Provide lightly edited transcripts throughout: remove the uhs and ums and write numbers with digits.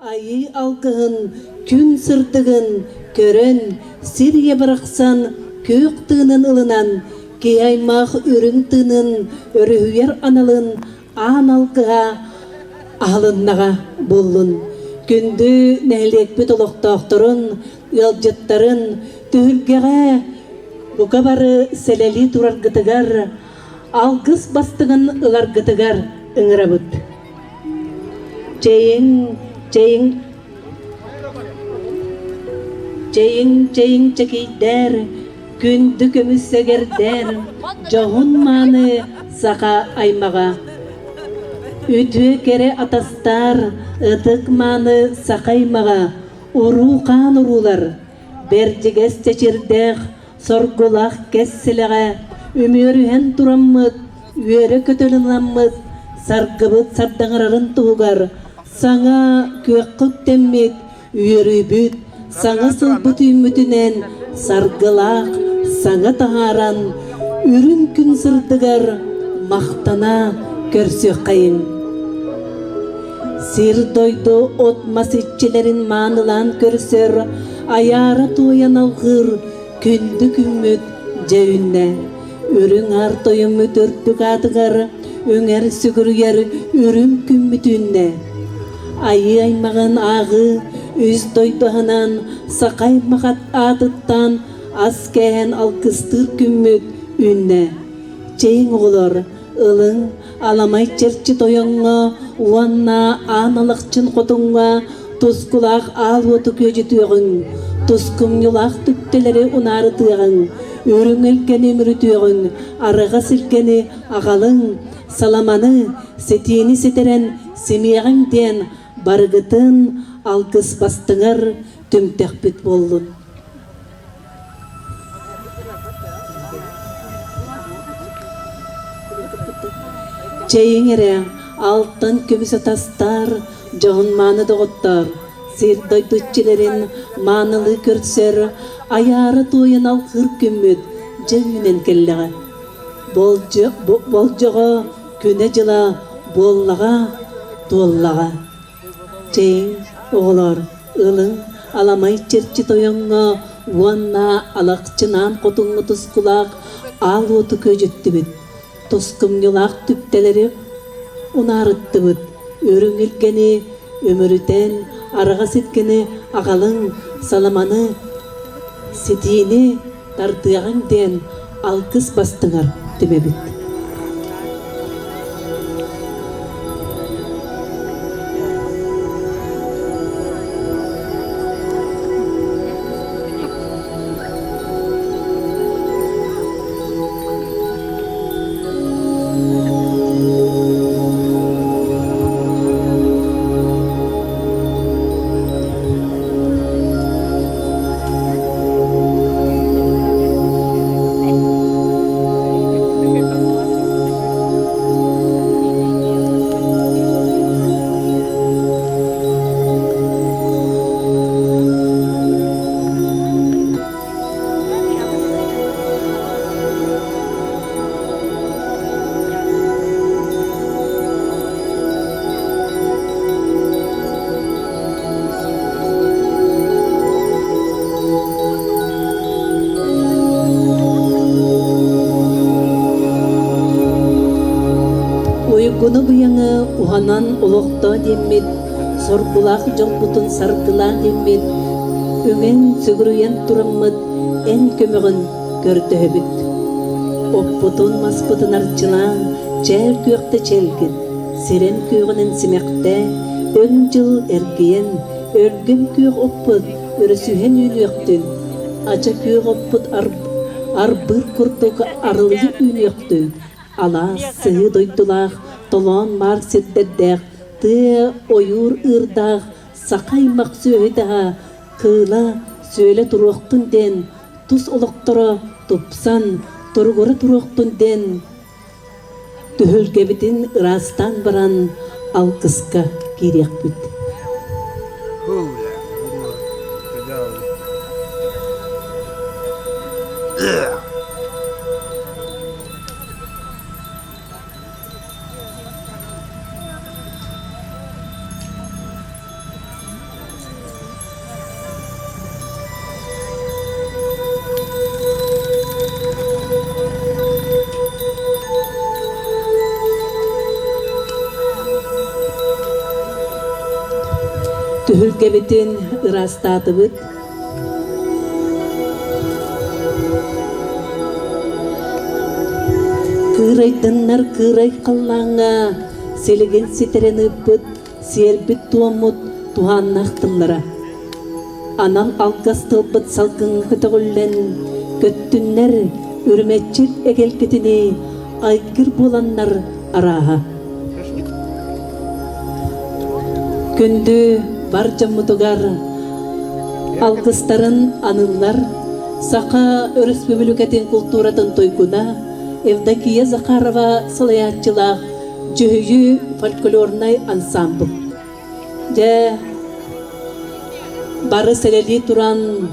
Айыы алгыһын, күн сырдыгын көрөн, сир ийэ барахсан күөх тыынын ылынан, киһи аймах үрүҥ тыынын өрүһүйэр аналын аан алгыһа аһылыннаҕа буоллун. Күндү нэһилиэкпит олохтоохторун, ыалдьыттарын түһүлгэҕэ бука бары сэлэлии тураргытыгар, алгыс бастыҥын ыларгытыгар ыҥырабыт. Чэйиҥ, чэйиҥ, чэйиҥ, чэйиҥ чэкийдэр, күндү көмүс сэгэрдэр, дьоһун мааны саха аймаҕа. Үтүө кэрэ атастар, ытык мааны саха аймаҕа, уруу хаан уруулар, бэрдьигэс чэчирдээх, соргулаах кэс силэҕэ үмүөрүһэн тураммыт, үөрэ көтөлүнаммыт, саргыбыт сардаҥырарын туһугар саҥа күөххэ үктэммит үөрүүбүт, саҥа сылбыт үүммүтүнэн саргылаах саҥа таһааран, үрүҥ күн сырдыгар махтана көрсүөххэйиҥ. Сир-дойду от-мас иччилэрин маанылаан көрсөр, айаара туойан алҕыыр күндү күммүт дьэ үүннэ. Үрүҥ аар тойоммут үрдүк аатыгар үҥэр сүгүрүйэр үрүҥ күммүт үүннэ. Айыы аймаҕын ааҕыы үс дойду аһынан саха аймах аатыттан ас кээһэн алгыстыыр күммүт үүннэ. Чэйиҥ оҕолор, ылыҥ аламай чэрчи тойоҥҥо уонна аан алахчын хотуҥҥа тускулаах аал уоту күөдьүтүөҕүҥ, тускумньулаах түптэлэри унаарытыаҕыҥ, үрүҥ илгэни үмүрүтүөҕүҥ, арҕас илгэни аҕалыҥ, саламаны, ситиини ситэрэн симиэҕиҥ диэн барыгытын алгыс бастыҥар түмтэхпит буоллун. Чэйиҥ эрэ, алтан көмүс атастар, дьоһун-мааны доҕоттор, сир-дойду иччилэрин маанылыы көрсөр, айаара туойан алҕыыр күммүт дьэ үүнэн кэллэҕэ. Болдьоҕо күнэ-дьыла буоллаҕа, туоллаҕа. Чэйиҥ, оҕолоор, ылыҥ, аламай чэрчи тойоҥҥо уонна алахчынаан хотуҥҥа тускулаах аал уоту күөдьүттүбүт, тускумньулаах түптэлэри унаарыттыбыт, үрүҥ илгэни үмүрүтэн, араҕас илгэни аҕалыҥ, саламаны, ситиини тардыаҕыҥ диэн алгыс бастыҥар түмэбит. Уйгуну-быйаҥы уһанан олохтоо диэммит, соргулаах дьолбутун саргылаа диэммит, үҥэн сүгүрүйэн тураммыт эн көмөҕүн көрдөһөбүт. Оппутун-маспытын арчылаан, чээл күөхтэ чэлгин, сирэм күөҕүнэн симэхтээ, өҥ дьыл эргийэн, өлгөм күөх оппут өрүсүһэн үүнүөхтүн, ача күөх оппут арбыыр курдук арылыйа үүнүөхтүн, алаас сыһыы дойдулаах, толоон маар сирдэрдээх, тыа ойуур ыырдаах саха аймах сүөһүтэ кыыла сүөлэ туруохтун диэн тус олохторо тупсан, туругура туруохтун диэн түһүлгэбитин ыраастаан баран алгыска киириэхпит. Түһүлгэбитин ыраастаатыбыт. Кыырайданнар кыырай халлааҥҥа силигин ситэрэн ыыппыт сиэрбит-туоммут туһааннаах тыллара. Анал алгас тылбыт салгыҥҥа көтөҕүллэн, көттүннэр үрүмэччит эгэлгэтини айгыр буоланнар арааһа. Күндү бар дьоммутугар алгыстарын аныыллар Саха Өрөспүүбүлүкэтин култууратын туйгуна Евдокия Захарова салайааччылаах Дьүһүйүү фольклорнай ансамбль. Дьэ, бары сэлэлии туран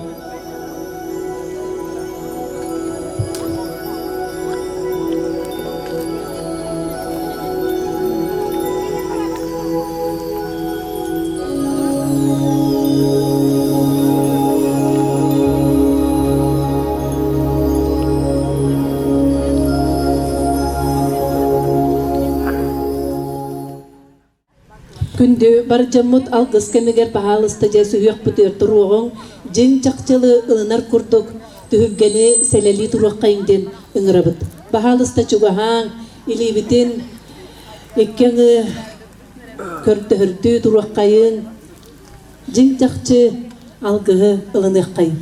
Күндү бар дьоммут алгыс кэмигэр баһаалыста дьэ сүһүөхпүтүгэр туруоҕуҥ, дьиҥ чахчылы ылынар курдук түһүлгэни сэлэлии туруоххайыҥ диэн ыҥырабыт. Баһаалыста чугаһааҥ, илиибитин икки аҥыы көрдөһөрдүү туруоххайыҥ, дьиҥ чахчы алгыһы ылыныаххайыҥ.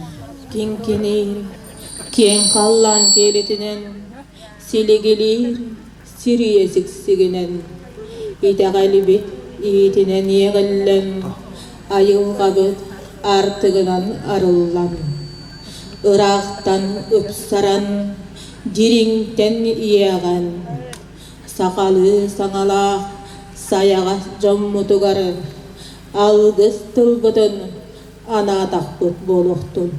Киҥкиниир, киэҥ халлаан киэлитинэн, силигилиир, сирийэ сиксигинэн, итэҕэлибит иитинэн иэҕиллэн, айылҕабыт аартыгынан арыллан, ыраахтан ыпсаран, дириҥтэн иэҕэн, сахалыы саҥалаах сайаҕас дьоммутугар алгыс тылбытын анаатахпыт буолуохтун.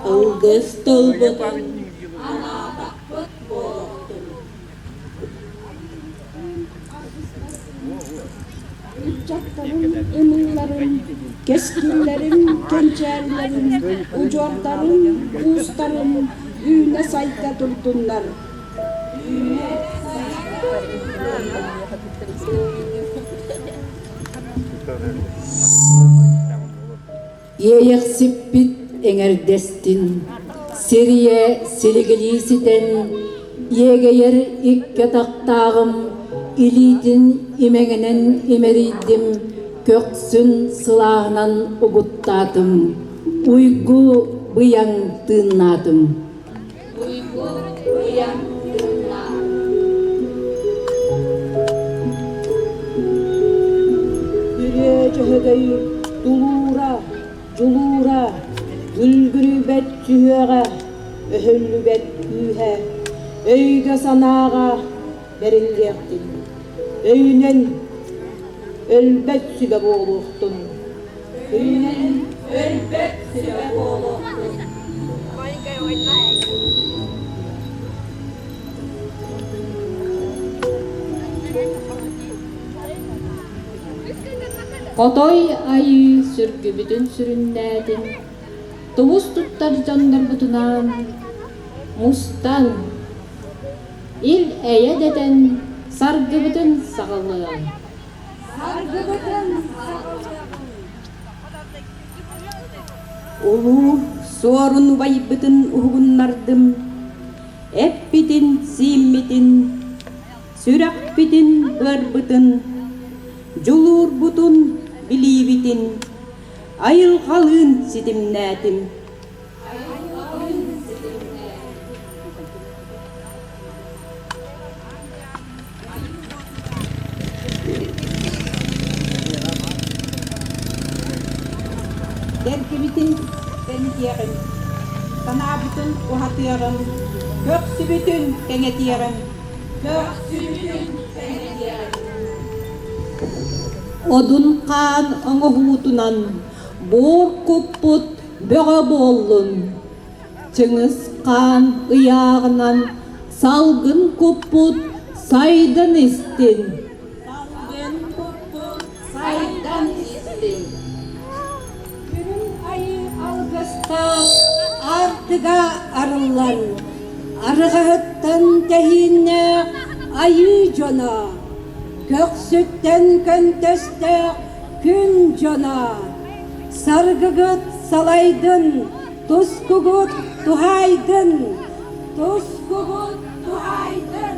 Алгыс тылбытын анаатахпыт буолуохтун. Ыччаттарын ымыыларын, кэскиллэрин, кэнчээрилэрин, удьуордарын, уустарын үүнэ-сайда турдуннар. Иэйэхсиппит эҥэрдэстин, сирийэ силигилии ситэн, иэгэйэр икки атахтааҕым илиитин имэҥинэн имэрийдим, көхсүн сылааһынан угуттаатым, уйгу быйаҥ тыыннаатым. Уйгу быйаҥ тыыннаатым. Бүрүө Дьөһөгөй тулуура, дьулуура, үлгүрүйбэт сүһүөҕэ, өһүллүбэт күүһэ, өйгө-санааҕа бэриллиэхтин, өйүнэн өлбөт сүбэ буолуохтун. Өйүнэн өлбөт сүбэ буолуохтун. Хотой айыы сүргүбүтүн сүрүннээтин, тумус туттар дьоннорбутунаан мустан, ил-эйэ дэтэн. Саргыбытын саҕалыаҕыҥ. Саргыбытын саҕалыаҕыҥ. Улуу суорун убайбытын уһугуннардым, эппитин-сииммитин, сүрэхпитин быарбытын, дьулуурбутун билиибитин айылҕалыын ситимнээтим. Эргибитин тэнитиэҕиҥ, санаабытын уһатыаҕыҥ, көхсүбүтүн кэҥэтиэҕиҥ, көхсүбүтүн кэҥэтиэҕиҥ. Одун хаан оҥоһуутунан буор куппут бөҕө буоллун. Чыҥыс хаан ыйааҕынан салгын куппут сайдан истин. Салгын куппут сайдан истин. Үрүҥ айыы алгыстаах аартыга арыллан, арҕаһыттан тэһииннээх айыы дьоно, көхсүттэн көнтөстөөх күн дьоно, саргыгыт салайдын, тускугут туһаайдын, тускугут туһаайдын,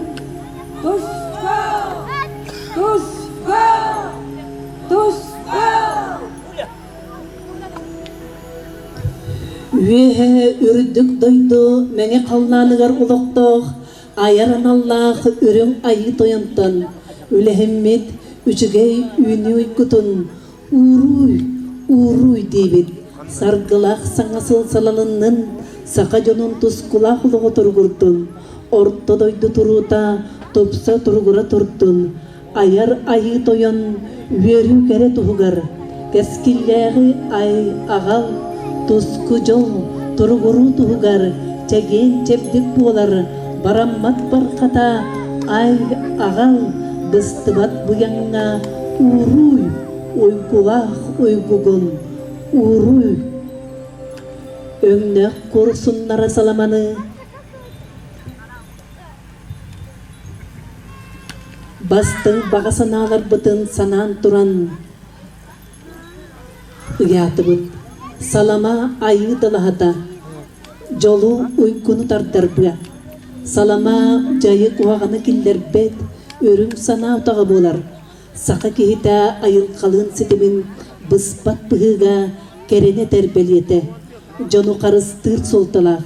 туску, туску, туску! Үөһэ үрдүк дойду мэҥэ халлааныгар олохтоох айар аналлаах үрүҥ айыы тойонтон үлэһиммит үчүгэй үүнүү уйгутун Ууруй, ууруй диибит, саргылаах саҥа сыл салалыннын, саха дьонун тускулаах олоҕо туругурдун, орто дойду туруута тупса туругура турдун, айар айыы тойон үөрүү кэрэ туһугар, кэскиллээҕи ай аҕал, туску дьол туругуруу туһугар чэгиэн-чэбдик буолар бараммат бархата ай аҕал быстыбат быйаҥҥа Ууруй, уйгулаах уйгугун, ууруй! Өҥнөөх куорсуннара саламаны бастыҥ баҕа санааларбытын санаан туран ыйаатыбыт. Салама айыы далаһата, дьолу уйгуну тардарбыа. Салама дьайы куһаҕаны киллэрбэт, үрүҥ санаа утаҕа буолар. Саха киһитэ айылҕалыын ситимин быспат быһыыга кэрэни этэр бэлиэтэ, дьону харыстыыр суолталаах.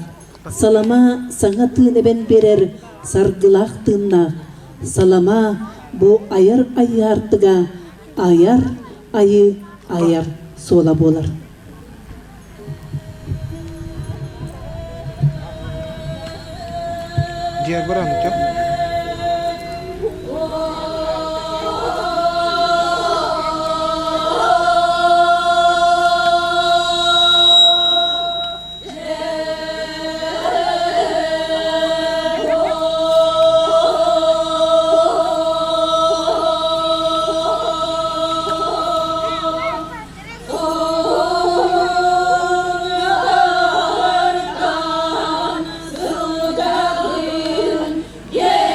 Салама саҥа тыын эбэн биэрэр саргылаах тыыннаах. Салама бу айар айыһаартыга айар айыы айар суола буолар. Yeah!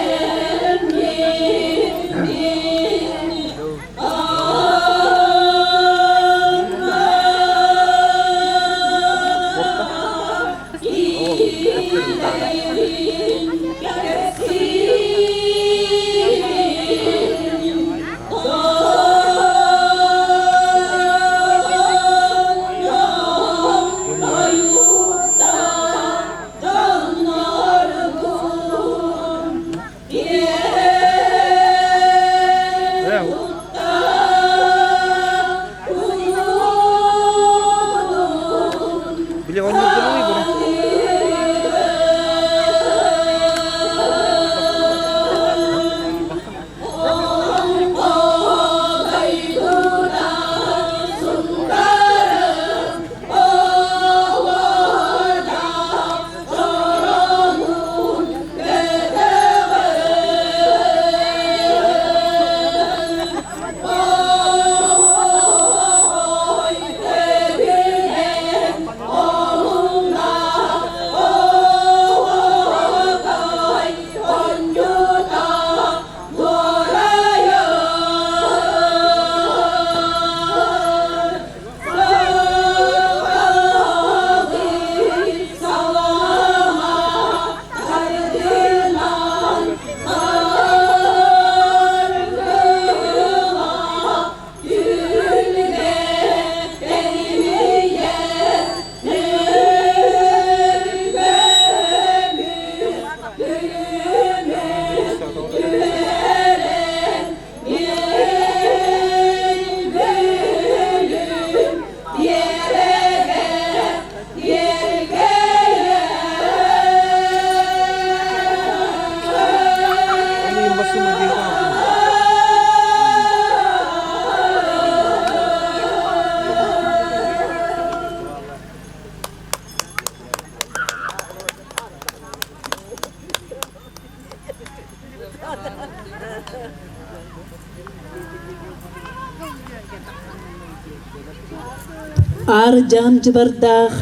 Аар дьаам дьыбардаах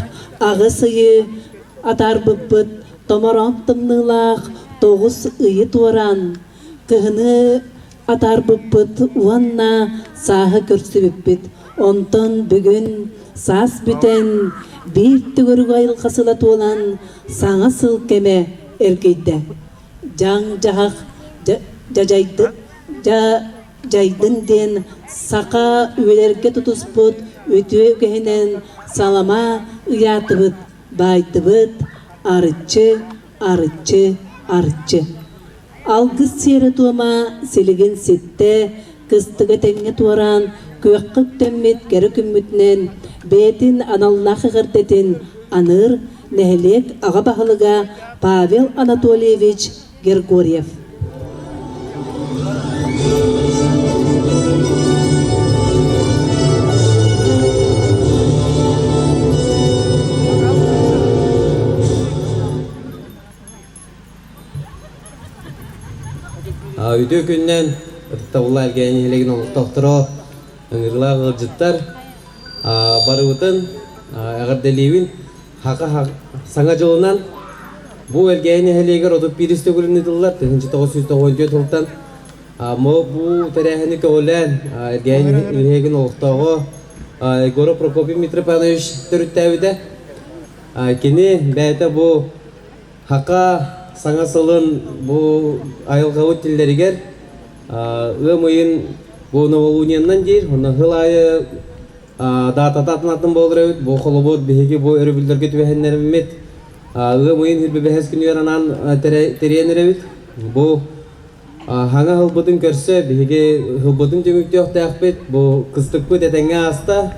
аҕыс ыйы атаарбыппыт томороон тымныылаах тоҕус ыйы туораан, кыһыны атаарбыппыт уонна сааһы көрсүбүппүт. Онтон бүгүн саас бүтэн, биир төгүрүк айылҕа сыла туолан, саҥа сыл кэмэ эргийдэ. Дьаҥ-дьаһах дьайдын диэн саха үйэлэргэ тутуспут үтүө үгэһинэн салама ыйаатыбыт, баайдыбыт, арыччы, арыччы, арчы. Алгыс сиэрэ-туома силигин ситтэ, кыстыга тэҥҥэ туораан, күөххэ үктэммит кэрэ күммүтүнэн бэйэтин аналлаах эҕэрдэтин аныыр нэһилиэк аҕа баһылыга Павел Анатольевич Гергорьев. Үтүө күнүнэн ытыктабыллаах Элгээйи нэһилиэгин олохтоохторо, ыҥырыылаах ыалдьыттар, барыбытын эҕэрдэлиибин Хака Саҥа дьылынан бу Элгээйи нэһилиэгэр 31 төгүлүн ыытыллар 1994 сылтан бу тэрээһини көҕүлээн Элгээйи нэһилиэгин олохтооҕо Егоров Прокопий Митрофанович төрүттээбитэ. Кини бэйэтэ бу Хака саҥа сылын бу айылҕабыт тиллэригэр ыам ыйын бу новолуниянан диир, онно сыл аайы даатата атын-атын буолар эбит. Бу холобур биһиги бу өрөбүллэргэ түбэһиннэриммит ыам ыйын хүрбэбэһэс күнүгэр анаан тэрийэн эрэбит. Бу Хаҥа ылбытын көрсө биһиги ылбытын түмүктүөхтээхпит. Бу кыстыкпыт этэҥҥэ ааста.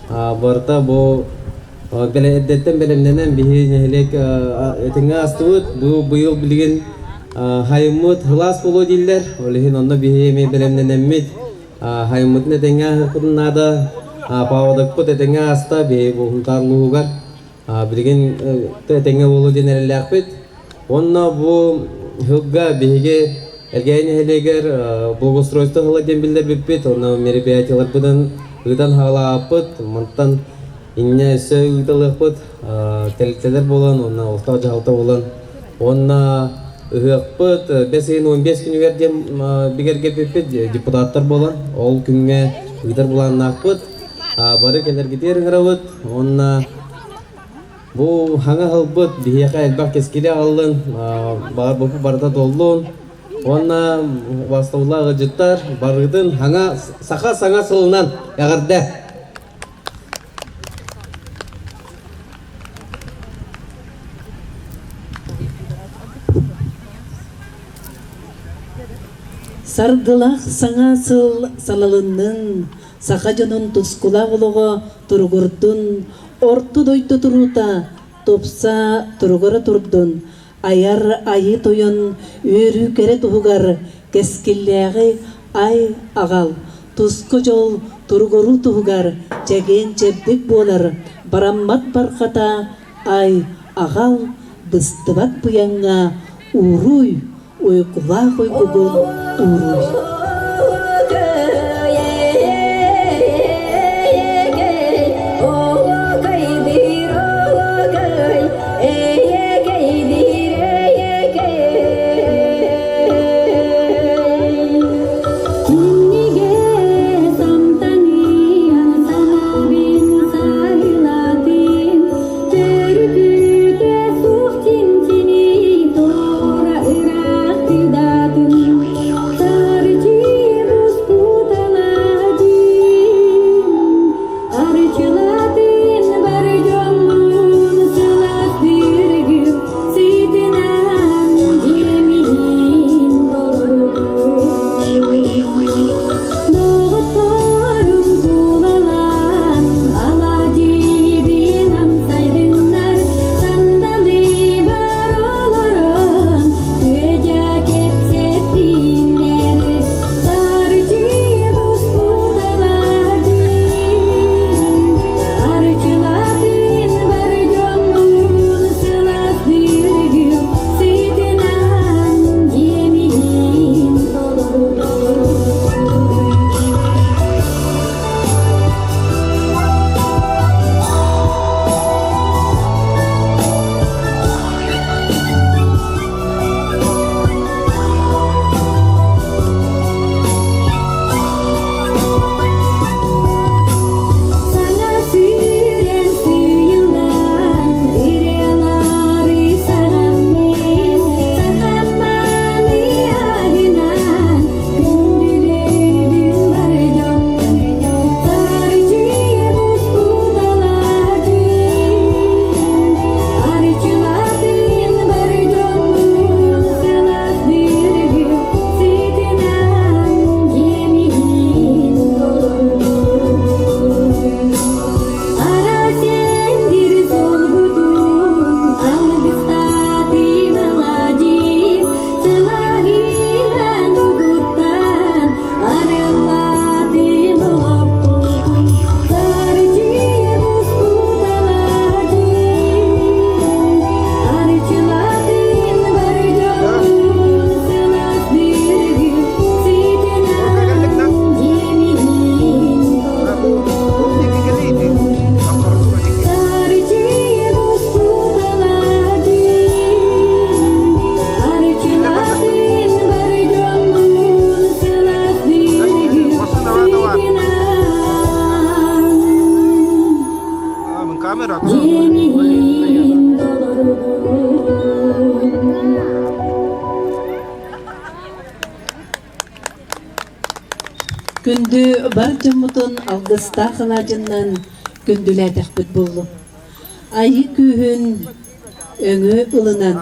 Барыта бу эрдэттэн бэлэмнэнэн биһи нэһилиэк этэҥҥэ аастыбыт. Бу быйыл билигин хайыммыт сылаас буолуо дииллэр. Ол иһин онно биһи эмиэ бэлэмнэнэммит. Хайыммытын этэҥҥэ ааһыахпытын наада. Паводокпут этэҥҥэ ааста биһи бу Сунтаар улууһугар. Билигин этэҥҥэ буолуо диэн эрэллээхпит. Уонна бу сылга биһиги Элгээйи нэһилиэгэр благоустройство сыла диэн биллэрбиппит. Онно мероприятиеларбытын ыытан хаалааппыт. Мантан инньэ өссө ыыталыахпыт. Тэрилтэлэр буолан, уонна олохтоох дьаһалта буолан. Уонна ыһыахпыт бэс ыйын 15 күнүгэр диэн бигэргэппиппит депутаттар буолан, ол күҥҥэ ыытар былааннаахпыт. Бары кэлэргитигэр ыҥырабыт уонна бу хаҥа ылбыт биһиэхэ элбэх кэскили аҕаллын, баҕар барыта туоллун уонна убаастабыллаах ыалдьыттар барыгытын хаҥа саха саҥа сылынан эҕэрдэ! Саргылаах саҥа сыл салалыннын, Саха дьонун тускулаах олоҕо туругурдун, орто дойду туруута тупса туругура турдун, айар айыы тойон үөрүү кэрэ туһугар кэскиллээҕи ай аҕал, туску дьол туругуруу туһугар чэгиэн-чэбдик буолар бараммат барҕата ай аҕал, быстыбат быйаҥҥа ууруй Уйгулаах уйгугун ууруй. Күндү бар дьоммутун алгыстаах алаадьыннан күндүлээтэхпит буоллун. Айыы күүһүн өҥү ылынан,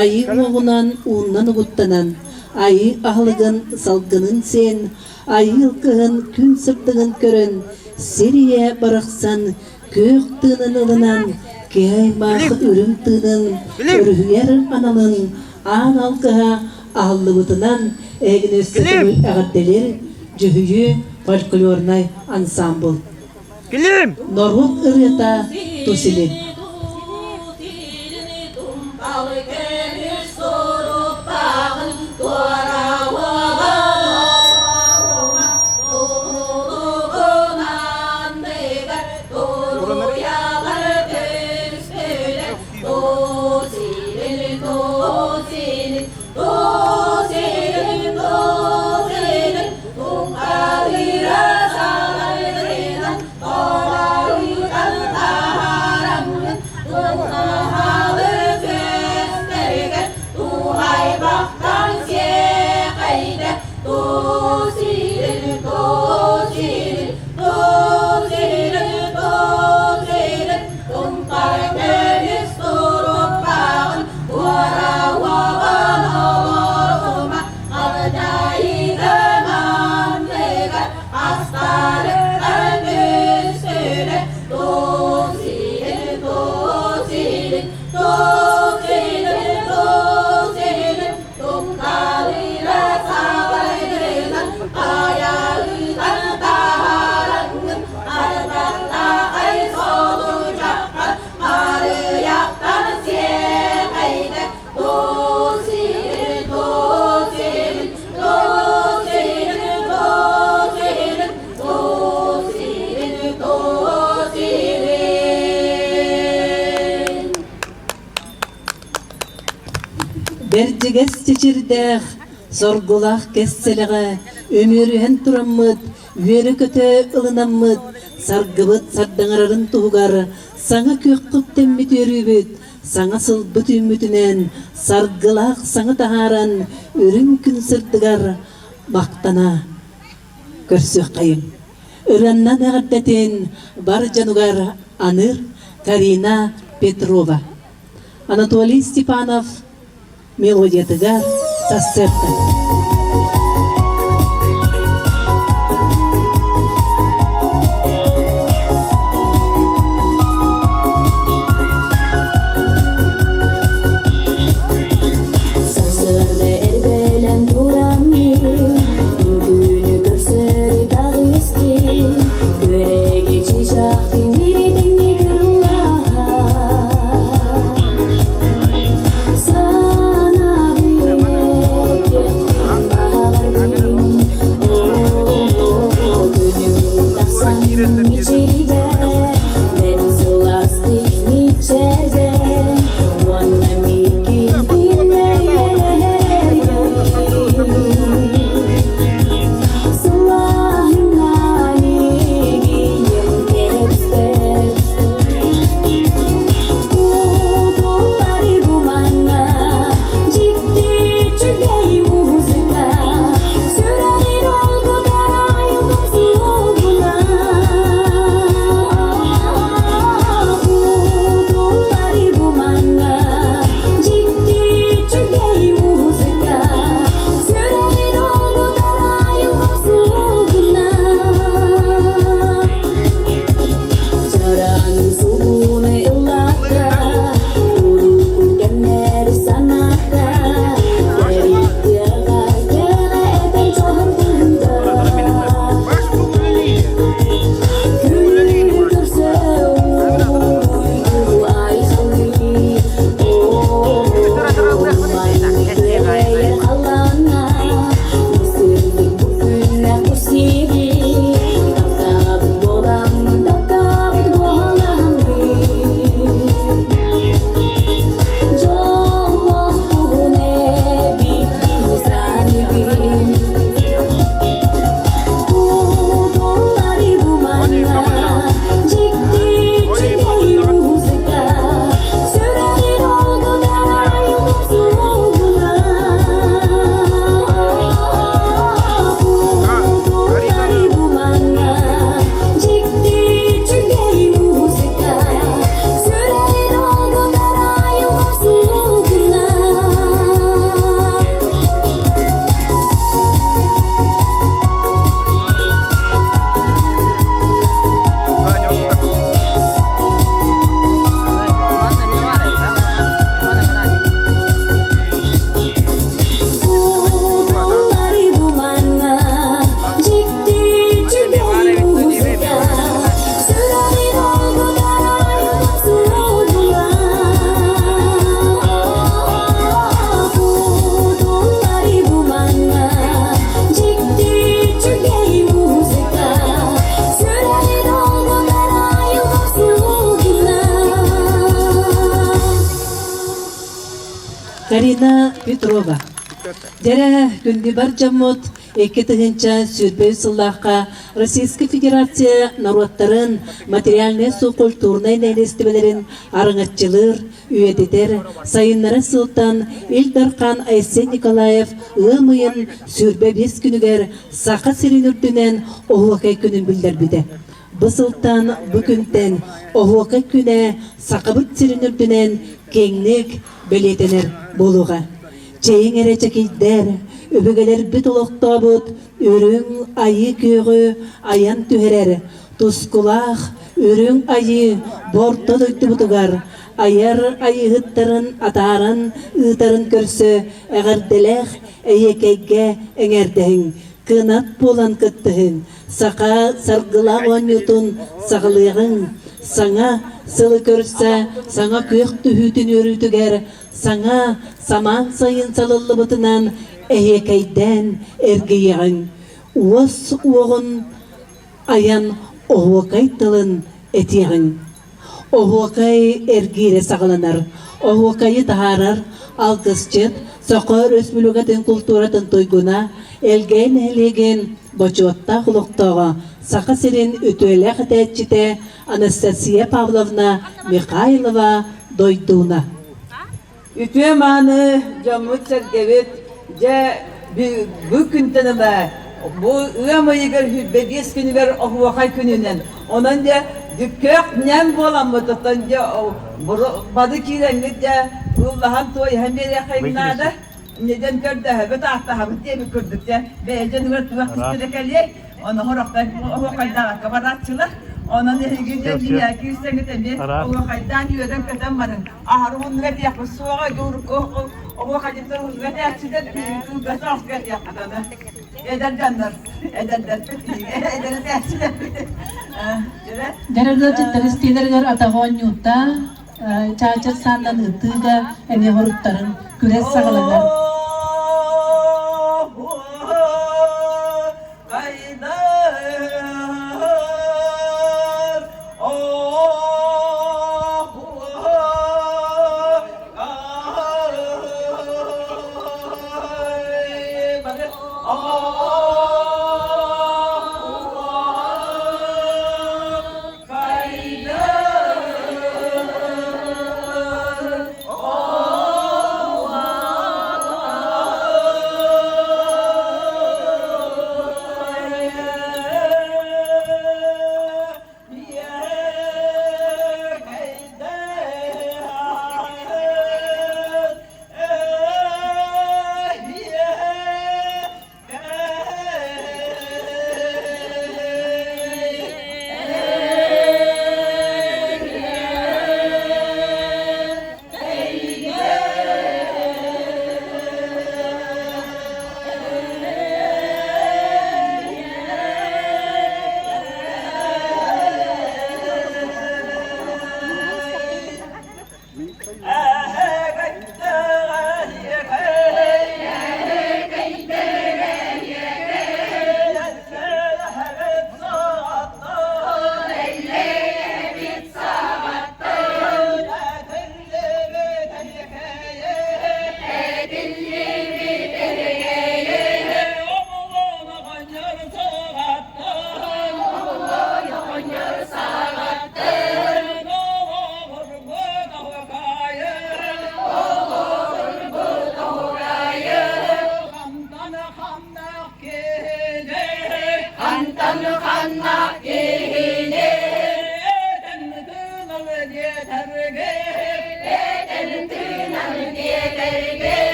айыы уоҕунан ууннан угуттанан, айыы аһылыгын салгынын сиэн, айыы кыһын күн сырдыгын көрөн, сир ийэ барахсан күөх тыынын ылынан, киһи аймах үрүҥ тыынын өрүһүйэр аналын аан алгыһа аһыллыбытынан эһигини өссө төгүл эҕэрдэлиир Дьүһүйүү фольклорнай ансаамбыл. Норуот ырыата Тусили. Бэрдьигэс чэчирдээх, соргулаах кэс сэлэҕэ үмүөрүһэн тураммыт, үөрэ-көтө ылынаммыт, саргыбыт сардаҥарарын туһугар саҥа күөххүт тэммит үөрүүбүт, саҥа сылбыт үүммүтүнэн саргылаах саҥа таһааран үрүҥ күн сырдыгар махтана көрсүөххэйиҥ. Ырыаннан эҕэрдэтин бар дьонугар аныыр Карина Петрова. Анатолий Степанов мелодиятыгар сарсыарда. Сарсыарда эрдэлэн тураммын, үҥкүүнү көрсөрү таҕыстым, күөрэги чыычаахтын диритиҥҥи кырыллаһа. Санаабын баҕарбын, оо, күнүм тахсан мичийдэ, мен сылаастык мичээрдэ, уонна миигин Карина Петрова. Дьэрэ, күндү бар дьоммут, 2023 сыллаахха Российскай Федерация норуоттарын материальнай культурнай нэһилиэстибэлэрин араҥаччылыыр, үйэтитэр, сайыннарар сылтан Ил Дархан Айсен Николаев ыам ыйын 25 күнүгэр Саха сирин үрдүнэн Оһуокай күнүн биллэрбитэ. Бу сылтан, бу күнтэн Оһуокай күнэ Сахабыт сирин үрдүнэн киэҥник бэлиэтэнэр буолуоҕа. Чэйиҥ эрэ чэкийдэр, өбүгэлэрбит олохтообут үрүҥ айыы күөҕү айан түһэрэр тускулаах үрүҥ айыы бу орто дойдубутугар айар айыыһыттарын атааран ыытарын көрсө эҕэрдэлээх эйиэкэйгэ эҥээрдэһиҥ, кынат буолан кыттыһыҥ, саха саргылаах оонньуутун саҕалыаҕыҥ, саҥа сылы көрсө саҥа күөх түһүүтүн үөрүүтүгэр саҥа самаан сайын салыллыбытынан эһиэкэйдээн эргийэҕиҥ, уос уоҕун айан оһуокай тылын этиэҕиҥ. Оһуокай эргиирэ саҕаланар. Оһуокайы таһаарар алгысчыт, Саха Өрөспүүбүлүкэтин култууратын туйгуна, Элгээн нэһилиэгин бочуоттаах олохтооҕо, Саха сирин үтүөлээх этээччитэ Анастасия Павловна Михайлова Дойдууна. Үтүө-мааны дьоммут-сэргэбит, дьэ, бу күнтэн ыла бу ыам ыйыгар 25 күнүгэр оһуохай күнүнэн, онон дьэ дьүккөөх ньээм буоламмыт, оттон дьэ бады киирэҥҥит дьэ ыллаһан туойуһан биэриэххэ наада. Инньэ көрдөһөбүт, ааттаһабыт диэбит курдук дьэ бэйэ дьонугар туох кистэлэ кэлиэй, Ону сорохтор оһуохайдаабакка барааччылар. Онон эһиги дьэ биһиэхэ киирсэҥҥит эмиэ оһуохайдаан үөрэн-көтөн барыҥ. Аһары уһуннук этиэхпит суоҕа, урукку оһуохайдьыттар уһуннук этээччилэр, биһиги кылгас соҕуска этиэхпит аны. Эдэр дьоннор, эдэрдэрбит, эдэр этээччилэрбит. Дьарыгыаччыттар истиилэригэр атах оонньуута, чаачар сааннан ытыыга эмиэ хоруттарын күрэс саҕаланар.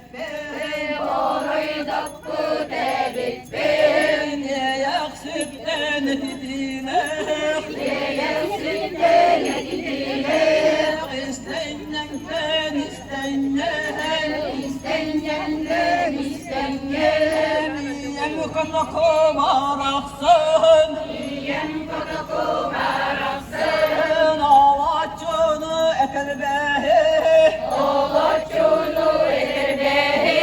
эбиппин Буруйдаппыт эбиппин Иэйэхситтэн этитиилээх Иэйэхситтэн этитиилээх Истэнньэҥтэн истэнньэҥ Истэнньэҥтэн истэнньэҥ Ийэм котоку барахсан Ийэм котоку барахсан Олоччуну этэрбэһи Олоччуну этэрбэһи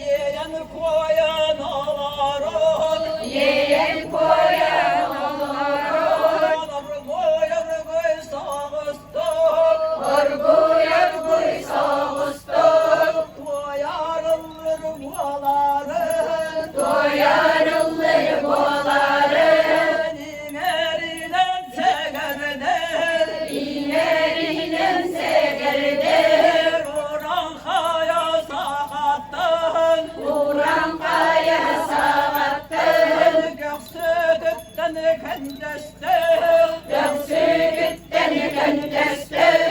Иэйэн куойан олорон Иэйэн куойан олорон Оргуй оргуй соҕустук Оргуй оргуй соҕустук Туойарыллыр буоларын Туойарыллыр буоларын Иҥэринэн сэгэрдэр Иҥэринэн сэгэрдэр Уран-хайа саҕаттан Уран-хайа саҕаттан Көхсүтүттэн кэндэстэр Көхсүтүттэн кэндэстэр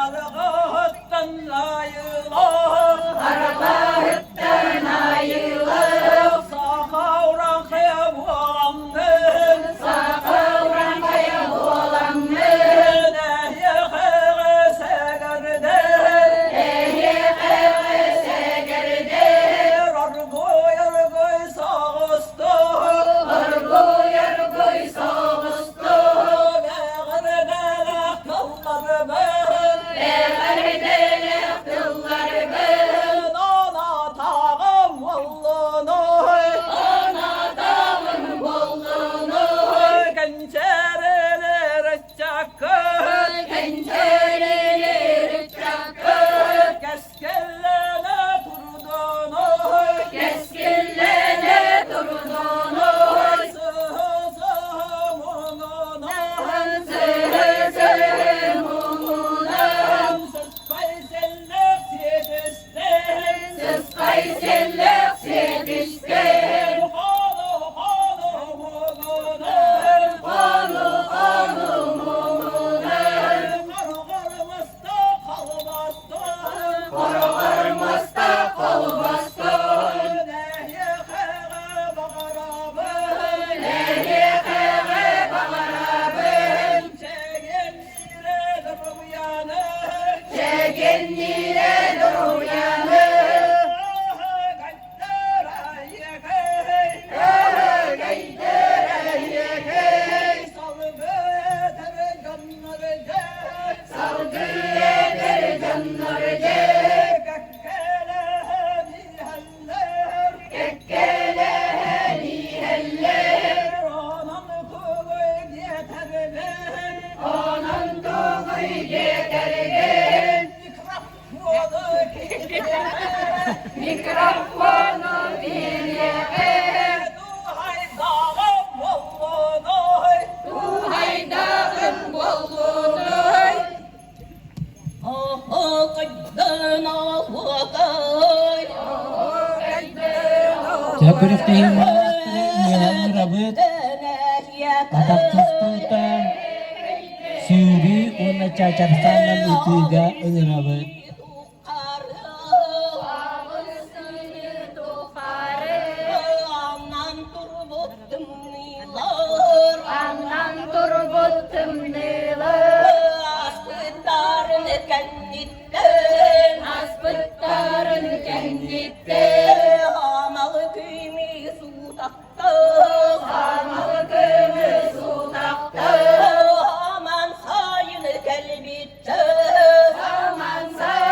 Арҕаһыттан айылах Арҕаһыттан айылах Саха уран-хайа буоламмын Саха уран-хайа буоламмын Эһиэхэҕэ сэгэрдэр Эһиэхэҕэ сэгэрдэр Оргуй оргуй соҕустук Оргуй оргуй соҕустук Эҕэрдэлээх тылларбын Эҕэрдэлээх тылларбын Онотоҕум буоллунуй Онотоҕум буоллунуй Кэнчээрилэр ыччаккыт Кэнчээрилэр ыччаккыт Кэскиллэнэ турдунуй Кэскиллэнэ турдунуй Сыһы-сыһы муҥунан Сыһы-сыһы муҥунан Сыспай сэллэх сиэтистэн Сыспай сэллэх сиэтистэн Хону-хону муҥунан Хону-хону муҥунан Хоругар муста холбостон Хоругар муста холбостон Эһиэхэҕэ баҕарабын Эһиэхэҕэ баҕарабын Чэгиэн доруйаны Чэгиэнниирэ доруйаны Салгыы этэр дьоннорго Кэккэлэһэн иһэллэр Онон тугуй диэтэргин Онон тугуй диэтэргин Микрофону биэриэҕин Туһайдаҕым буоллунуй Туһайдаҕым буоллунуй Дьэ күрэхтэһии ыҥырабыт атах тустуута, сүүрүү уонна чачархаанан ытыыга ыҥырабыт. Аннан турбут тымныылар Аспыттарын кэнниттэн Аспыттарын кэнниттэн Амалы күмү суутахтан Амалы күмү суутахтан Аман сайын кэлбиттэн Аман сайын.